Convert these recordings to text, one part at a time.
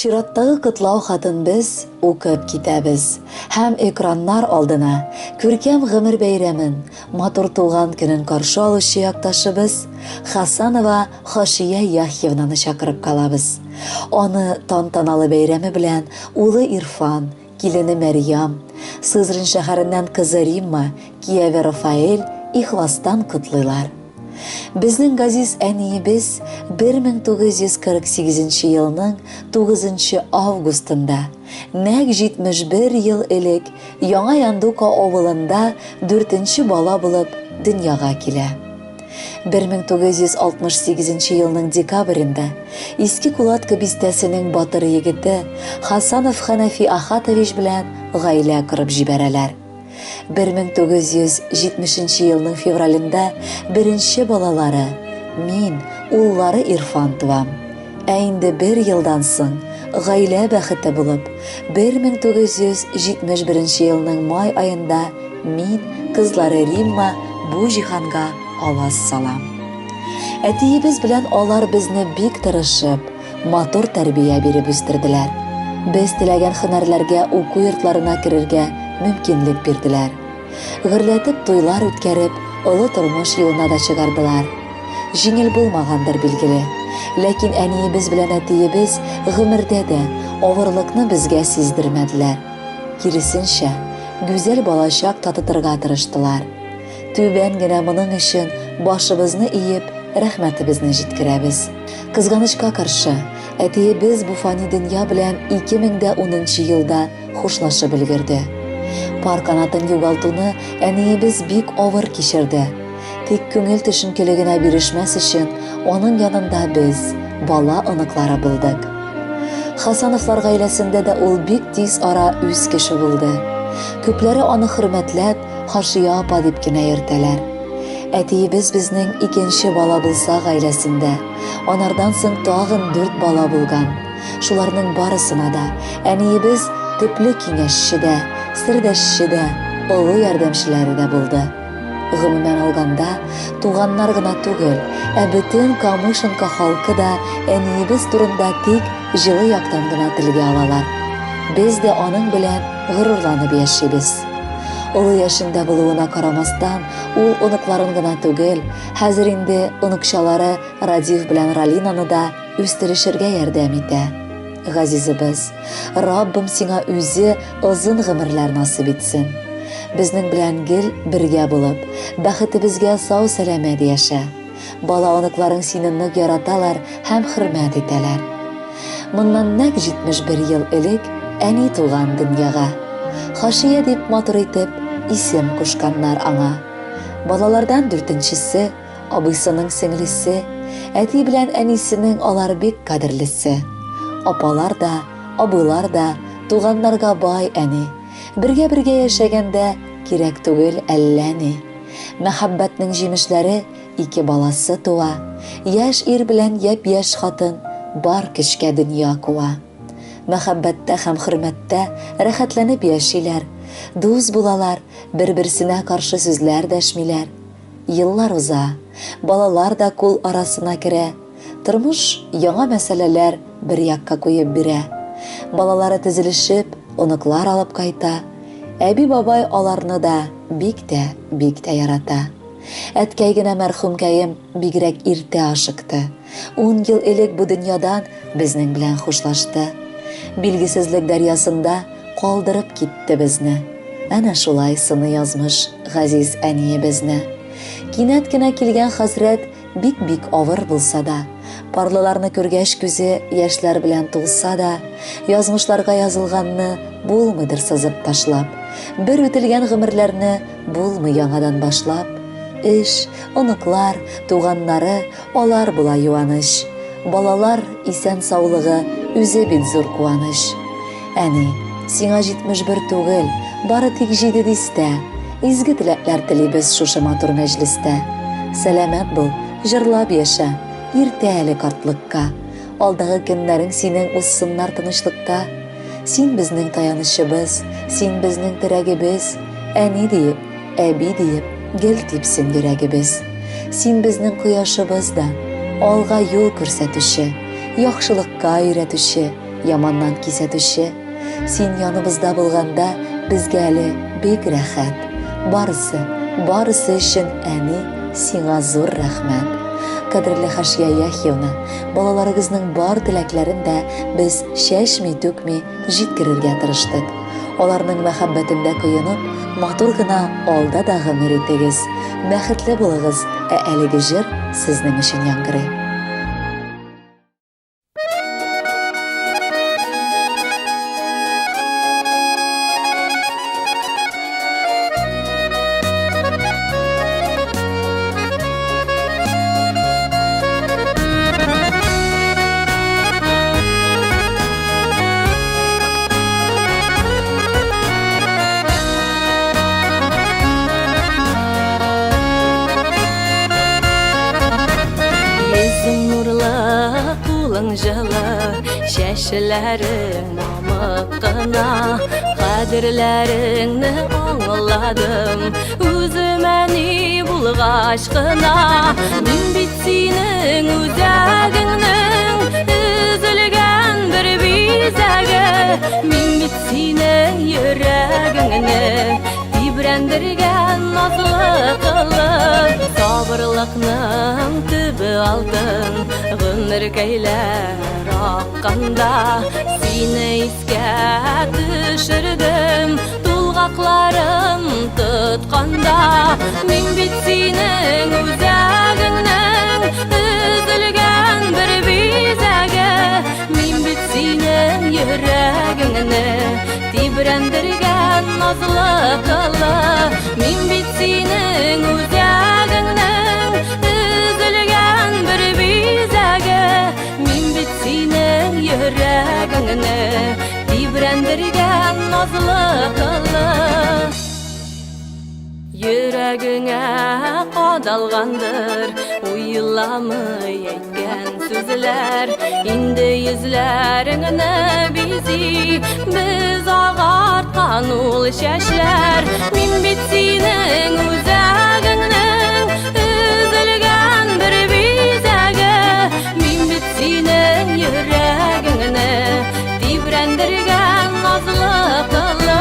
Чираттагы котлау хатын без укып китәбез һәм экраннар алдына күркәм гомер бәйрәмен, матур туган көнен каршы алучы якташыбыз Хасанова Хашия Яхьевнаны чакырып калабыз. Аны тантаналы бәйрәме белән улы Ирфан, килене Мәрьям, Сызрань шәһәреннән кызы Римма, кияве Рафаэль ихластан котлыйлар. Безнең газиз әниебез 1948 нче елның 9 нчы августында, нәкъ 71 ел элек, Яңа Яндука авылында дүртенче бала булып дөньяга килә. 1968 нче елның декабрендә Иске Кулатка бистәсенең батыр егете Хасанов Хәнәфи Ахатович белән гаилә корып җибәрәләр. 1970 нче елның февралендә беренче балалары, мин, уллары Ирфан туам. Ә инде бер елдан соң, гаилә бәхете булып, 1971 елның май аенда мин, кызлары Римма бу җиһанга аваз салам. Әтиебез белән алар безне бик тырышып, матур тәрбия биреп үстерделәр. Без теләгән һөнәрләргә уку йортларына керергә мөмкинлек бирделәр. Гөрләтеп туйлар үткәреп, олы тормыш юлына да чыгардылар. Җиңел булмагандыр, билгеле. Ләкин әниебез белән әтиебез гомердә дә авырлыкны безгә сиздермәделәр. Киресенчә, гүзәл балачак татытырга тырыштылар. Түбән генә моның өчен башыбызны иеп, рәхмәтебезне җиткерәбез. Кызганычка каршы, әтиебез бу фани дөнья белән 2010 нчы елда хушлашып өлгерде. Пар канатын югалтуны әниебез бик авыр кичерде. Тик күңел төшенкелегенә бирешмәс өчен аның янында без, бала-оныклары булдык. Хасановлар гаиләсендә дә ул бик тиз ара үз кеше булды. Күпләре аны хөрмәтләп, Хашия апа дип кенә йөртәләр. Әтиебез безнең икенче бала булса гаиләсендә, анардан соң тагын дүрт бала булган. Шуларның барысына да әниебез төпле киңәшче дә, сердәшче дә, олы ярдәмчеләре дә булды. Гомумән алганда, туганнар гына түгел, ә бөтен Камышинка халкы да әниебез турында тик җылы яктан гына телгә алалар. Без дә аның белән горурланып яшибез. Олы яшендә булуына карамастан, ул оныкларын гына түгел, хәзер инде оныкчалары Радиф белән Ралинаны да үстерешергә ярдәм итә. Газизыбыз, Раббым сиңа үзе озын гомерләр насыйп итсен. Безнең белән гел бергә булып, бәхетебезгә сау-сәламәт яшә. Бала-оныкларың сине нык яраталар һәм хөрмәт итәләр. Моннан нәкъ 71 ел элек әни туган дөньяга. Хашия дип матур итеп исем кушканнар аңа. Балалардан дүртенчесе, абыйсының сеңлесе, әти белән әнисенең алар бик кадерлесе. Апалар да, абыйлар да туганнарга бай әни. Бергә-бергә яшәгәндә кирәк түгел әллә ни. Мәхәббәтнең җимешләре ике баласы туа. Яшь ир белән япь-яшь хатын бар көчкә дөнья куа. Мәхәббәттә һәм хөрмәттә рәхәтләнеп яшиләр. Дус булалар, бер-берсенә каршы сүзләр дәшмиләр. Еллар уза, балалар да кул арасына керә. Тормыш яңа мәсьәләләр бер якка куеп бирә. Балалары тезелешеп, оныклар алып кайта. Әби-бабай аларны да бик тә, бик тә ярата. Әткәй генә мәрхүмкәем бигрәк иртә ашыкты. Ун ел элек бу дөньядан безнең белән хушлашты. Билгесезлек дәрьясында калдырып китте безне. Әнә шулай сыный язмыш газиз әниебезне. Кинәт кенә килгән хәсрәт Бик-бик авыр булса да, парлыларны күргәч күзе яшьләр белән тулса да, язмышларга язылганны булмыйдыр сызып ташлап. Бер үтелгән гомерләрне булмый яңадан башлап. Эш, оныклар, туганнары, алар була юаныч. Балалар исән-саулыгы үзе бит зур куаныч. Әни, сиңа 71 түгел, бары тик җиде дистә. Изге теләкләр телибез шушы матур мәҗлестә. Сәламәт бул, җырлап яшә, иртә әле картлыкка. Алдагы көннәрең синең узсыннар тынычлыкта. Син безнең таянычыбыз, син безнең терәгебез. Әни диеп, әби диеп, гел типсен йөрәгебез. Син безнең кояшыбыз да, алга юл күрсәтүче, яхшылыкка өйрәтүче. яманнан кисәтүче. Син яныбызда булганда безгә әле бик рәхәт. Барысы, барысы өчен әни, сиңа зур рәхмәт. Кадерле Хашия Яхьевна, балаларыгызның бар теләкләрен дә без чәчми-түкми җиткерергә тырыштык. Аларның мәхәббәтендә коенып, матур гына алда да гомер итегез. Бәхетле булыгыз, ә әлеге җыр сезнең өчен яңгырый. Йөзең нурлы, кулың җылы, чәчләрең мамык кына. Кадерләреңне аңладым, үзем әни булгач кына. Мин бит синең үзәгеңнең өзелгән бер бизәге. Мин бит синең йөрәгеңне Тибрәндергән назлы кылы. Сабырлыкның төбе алтын, гомеркәйләр акканда сине искә төшердем, тулгакларым тотканда. Мин бит синең үзәгеңнең өзелгән бер бизәге. Мин бит синең йөрәгеңне тибрәндергән назлы кылы. Мин бит синең үзәгеңнең өзелгән бер бизәге. Мин бит синең йөрәгеңне тибрәндергән назлы кылы. Йөрәгеңә кадалгандыр уйламый әйткән сүзләр. Инде йөзләреңне бизи без агарткан ул чәчләр. Мин бит синең үзәгеңнең өзелгән бер бизәге. Мин бит синең йөрәгеңне тибрәндергән назлы кылы.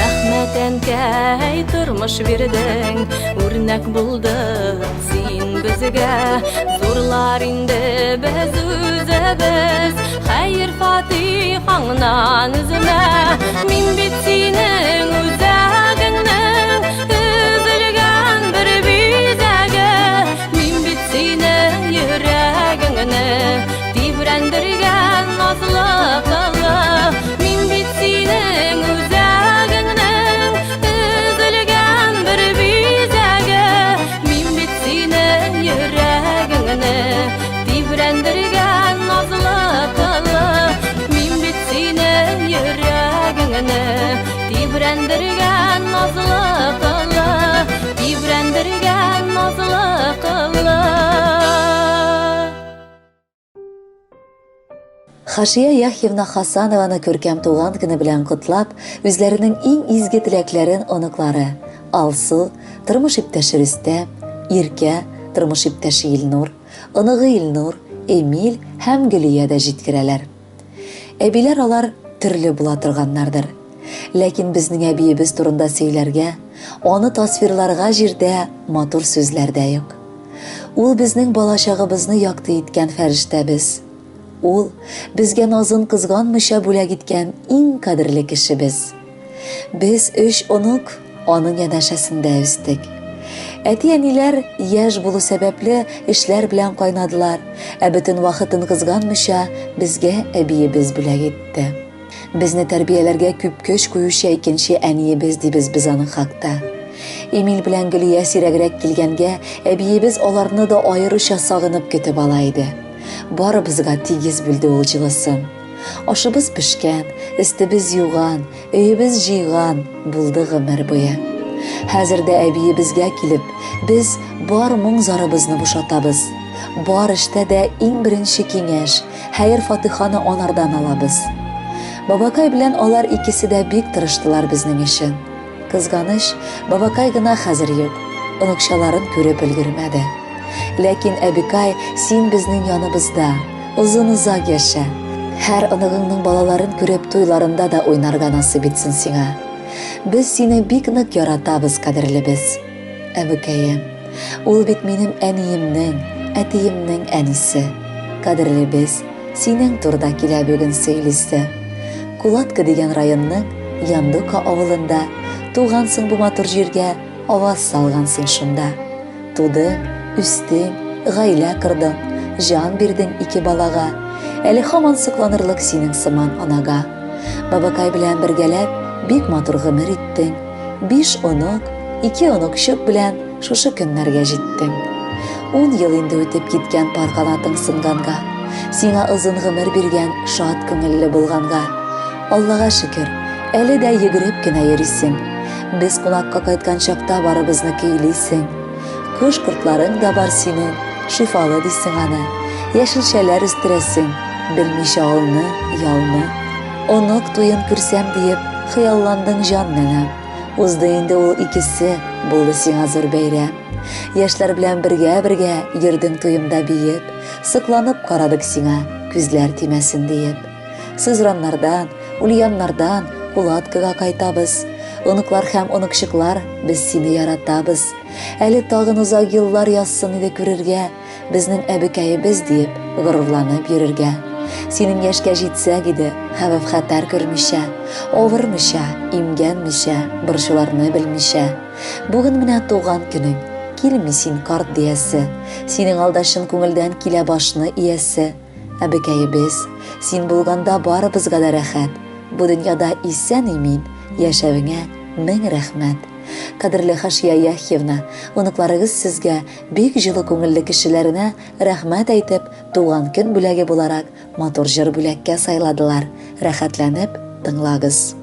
Рәхмәт, әнкәй, тормыш бирдең, үрнәк булдың син безгә. Зурлар инде без үзебез, хәер фатихаңнан өзмә. Мин бит синең үзәгеңнең өзелгән бер бизәге. Мин бит синең йөрәгеңне тибрәндергән назлы кылы. Мин бит синең үзәгеңнең өзелгән бер бизәге. Мин бит синең йөрәгеңне тибрәндергән назлы кылы. Мин бит синең йөрәгеңне тибрәндергән назлы кылы. Тибрәндергән назлы кылы. Хашия Яхьевна Хасанованы күркәм туган көне белән котлап, үзләренең иң изге теләкләрен оныклары Алсу, тормыш иптәше Рөстәм, Иркә, тормыш иптәше Илнур, оныгы Илнур, Эмиль һәм Гөлия дә җиткерәләр. Әбиләр алар төрле була торганнардыр. Ләкин безнең әбиебез турында сөйләргә, аны тасвирларга җирдә матур сүзләр дә юк. Ул безнең балачагыбызны якты иткән фәрештәбез. Ул безгә назын кызганмыйча бүләк иткән иң кадерле кешебез. Без өч онык аның янәшәсендә үстек. Әти-әниләр яшь булу сәбәпле эшләр белән кайнадылар, ә бөтен вакытын кызганмыйча безгә әбиебез бүләк итте. Безне тәрбияләргә күп көч куючы икенче әниебез дибез без аның хакта. Эмиль белән Гөлия сирәгрәк килгәнгә, әбиебез аларны да аеруча сагынып көтеп ала иде. Барыбызга тигез бүлде ул җылысын. Ашыбыз пешкән, өстебез юган, өебез җыйган булды гомер буе. Хәзер дә әбиебезгә килеп, без бар моң-зарыбызны бушатабыз. Бар эштә дә иң беренче киңәш, хәер-фатиханы анардан алабыз. Бабакай белән алар икесе дә бик тырыштылар безнең өчен. Кызганыч, бабакай гына хәзер юк, оныкчаларын күреп өлгермәде. Ләкин, әбекай, син безнең яныбызда, озын-озак яшә. Һәр оныгыңның балаларын күреп туйларында да уйнарга насыйп итсен сиңа. Без сине бик нык яратабыз, кадерлебез. Әбекәем, ул бит минем әниемнең, әтиемнең әнисе. Кадерлебез, синең турда килә бүген сөйлисе. Кулатка дигән районның Яндука авылында тугансың бу матур җиргә, аваз салгансың шунда. Тудың, үстең, гаилә кордың, җан бирдең ике балага. Әле һаман сокланырлык синең сыман анага. Бабакай белән бергәләп бик матур гомер иттең. Биш онык, ике оныкчык белән шушы көннәргә җиттең. Ун ел инде үтеп киткән пар канатың сынганга. Сиңа озын гомер биргән шат күңелле булганга. Аллага шөкер, әле дә йөгереп кенә йөрисең. Без кунакка кайткан чакта барыбызны көйлисең. Кош-кортларың да бар синең, шифалы дисең аны. Яшелчәләр үстерәсең, белмичә алны, ялны. Онык туен күрсәм диеп, хыялландың җан нәнәм. Узды инде ул икесе, булды сиңа зур бәйрәм. Яшьләр белән бергә-бергә йөрдең туемда биеп, сокланып карадык сиңа, күзләр тимәсен диеп. Сызраннардан, Ульяннардан Кулаткага кайтабыз. Оныклар һәм оныкчыклар, без сине яратабыз. Әле тагын озак еллар язсын иде күрергә, безнең әбекәебез диеп горурланып йөрергә. Синең яшькә җитсәк иде, хәвеф-хәтәр күрмичә, авырмыйча, имгәнмичә, борчуларны белмичә. Бүген менә туган көнең, килми син карт диясе. Синең алда чын күңелдән килә башны иясе. Әбекәебез, син булганда барыбызга да рәхәт. Бу дөньяда исән-имин яшәвеңә мең рәхмәт. Кадерле Хашия Яхьевна, оныкларыгыз сезгә, бик җылы күңелле кешеләренә рәхмәт әйтеп, туган көн бүләге буларак матур җыр бүләккә сайладылар. Рәхәтләнеп тыңлагыз.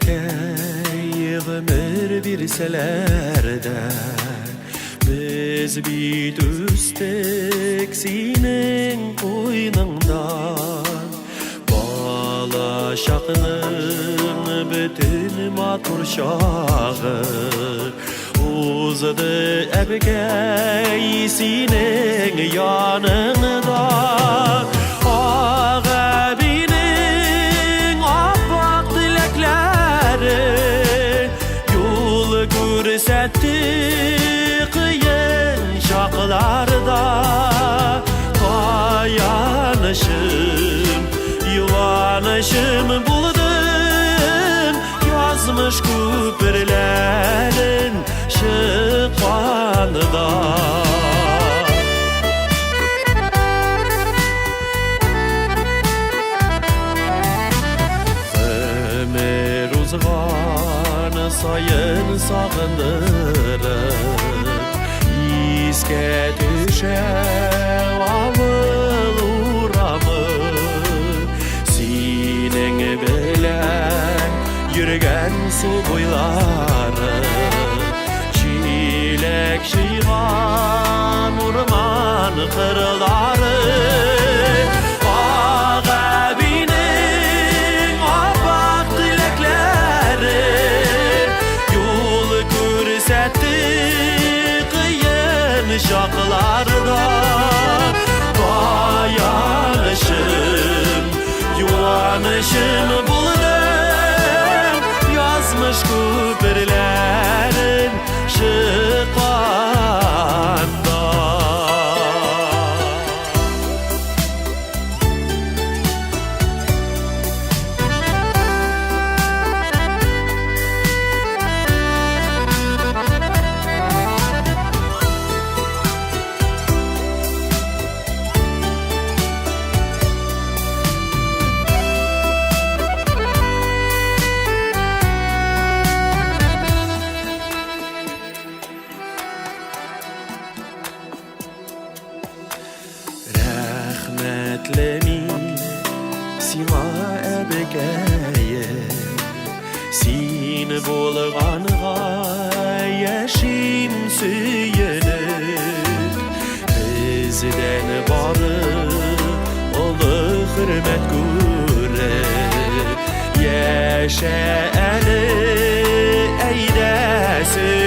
Әткәй-әнкәй гомер бирсәләр дә, Без бит үстек синең куйныңда. Бала чакның бөтен матур чагы Узды, әбкәй, синең яныңда. Ак әбинең аппак теләкләре Юл күрсәтте кыен чакларда. Таянычым, юанычым булдың, Язмыш күперләрен чыкканда. Гомер узган саен сагындырып, Искә төшә авыл урамы. Синең белән йөргән су буйлары, Чиләк җыйган урман кырлары. Ак әбинең аппак теләкләре Юл күрсәтте кыен чакларда. Таянычым, юанычым булдың, Язмыш күперләрен чыкканда. Син булганга яшим сөенеп, Бездән бары олы хөрмәт күреп. Яшә әле, әйдә сөенеп.